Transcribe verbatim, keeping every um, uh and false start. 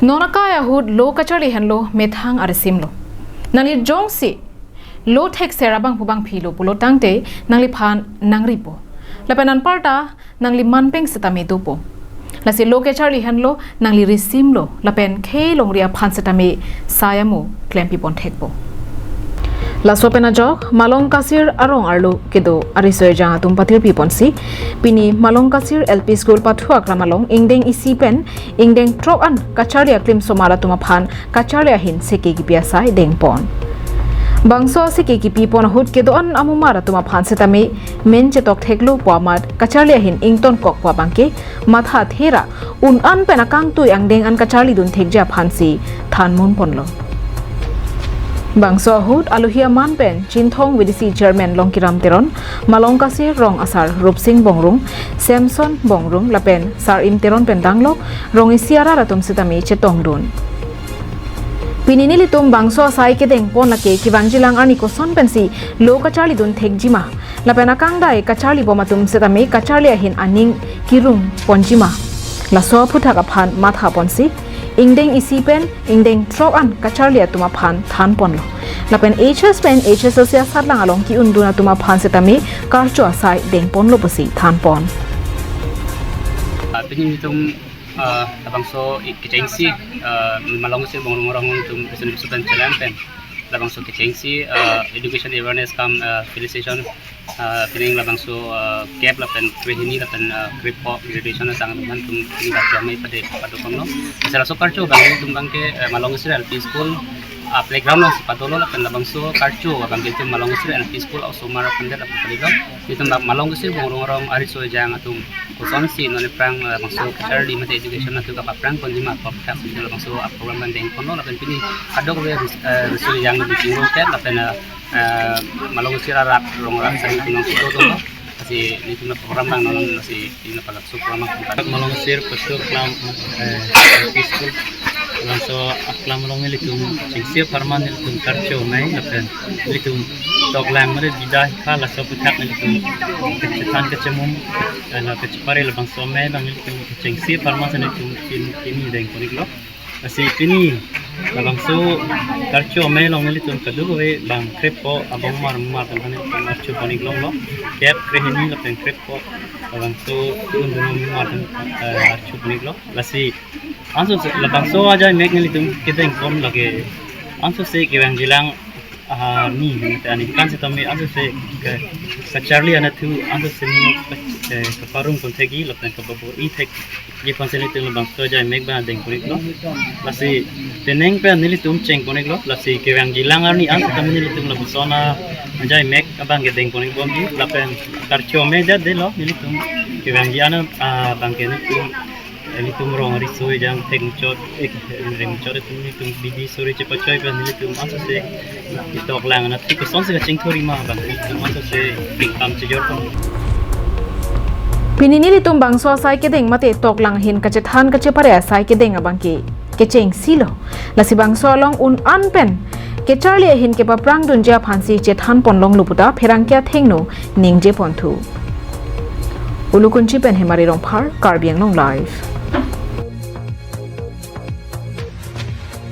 Non akai ahut lo kacharli henlo methang arisim lo. Nangli jongsi lo thekser abangphu bangphi lo pulo tangte nangliphan nangripo. Lapen anparta nangli manpeng setame dopo. Lasi lo kacharli henlo nangli risim lo lapen khei longri aphan setame sai amo klempipon thekpo. Laso pen ajok Malong Kasir arong arlo kedo ariso ejang atum pathirpiponsi pini Malong Kasir L P School pathu aklam along ingdeng isi pen ingdeng throk an kacharli aklim osomar atum aphan kacharli ahin seke kipi asai dengpon. Bangso seke kipipon ahut kedo-an amumar atum aphan setame men chetok theklo pu amat kacharli ahin ingtonkok pu abangke matha thera un-an pen akangtui angdeng an kacharlidun thekji aphansi thanmunponlo. Bangso ahut alohi aman pen Chinthong V D C Chairman Longkiram Teron, Malong Kasir rong asar Rupsing Bongrung, Samson Bongrung lapen Sar Im Teron pen danglok rong isi arat atum setame chetongdun. Pini nelitum bangso asai kedengpon lake kevangjilang arni koson pensi lo kacharlidun thekjima. Lapen akangdai kacharlibom atum setame kacharli ahin aning kirungponjima. Laso aphuthak aphan mathaponsi ingdeng isi pen ingdeng throk an kacharli atum aphan thanponlo. Lapen H S pen H S L C asatlang along ki-undun atum aphan setame karcho asai dengponlo pusi thanpon. Ah, pini nelitum ah, labangso i- kechengsi ah, Malong Kasir Bongrung arong atum Representative Sutan Chelang pen labangso kechengsi ah, education awareness cum ah, felicitation ah, pining labangso ah, kep lapen krehini lapen ah, krepho graduation atang teman tum ini baca mai pada pada kono. Salah so karcho bang tum bangke ah, Malong Kasir L P School ah, playground lo si padolo lapen labangso karcho bangke tum Malong Kasir L P School osomar atum det lapen padilo. Itum bang Malong Kasir Bongrung arong ariso ejang atum kosonsi non aphrang ah, bangso kacharli mate education atum kapaprangponjima aphuthak si labangso ah, program kan dengponlo lapen pini kadokave ris- ah, riso ejang lo biching rong ket lapen ah, ah, Malong Kasir arat rong arat sari tunong sito to. Lasi nelitum program bang non lasi ina palak so program bang. Malong Kasir pathu aklam eh, L P School. Labangso aklam along nelitum chengsi apharman nelitum karcho mai lapen nelitum toklang mare bida hikha laso aphuthak nelitum kachethan kachemum eh, la kachepare labangso amei bang nelitum chengsi apharman si nelitum pini pini dengpon-iklo. Lasi pini labangso karcho amei along nelitum kadokave bang krepho abangmar mar atum aphan nelitum archopon-ik longlo. Kep krehini lapen krepho labangso tun dun mar atum eh, archopon-iklo. Lasi ansose labangso ajai mek nelitum kedengpon lake ansose kevangjilang ah, ni mate aningkan setame ansose ke- kacharli anatthu ansose ni ke- kaparungpon thekji lapen kabor-i thekji aphansi nelitum labangso ajai mek bang dengpon-iklo. Lasi penang pen nelitum chengpon-iklo. Lasi kevangjilang arni an setame nelitum labangso ajai mek abang kedengpon-ikbomji lapen karcho amei det detlo nelitum kevangji an ah, bangke nelitum nelitum rong ariso ejang thengchot eh rengchot atum nelitum bidi suri chepachoi pen nelitum ansose itoklang anatthu kosonsi kachingthurima bang nelitum ansose pingkam chejorpon. Pini nelitum bangso asai kedeng mate toklang ahin kachethan kachepare asai kedeng abangke kechengsilo. Lasi bangso along un-an pen kacharli ahin kepaprangdunji aphansi chethanpon longlo puta pherangke athengno ningjeponthu. Ulukunchi pen Hemari Rongphar, Karbi Anglong Live.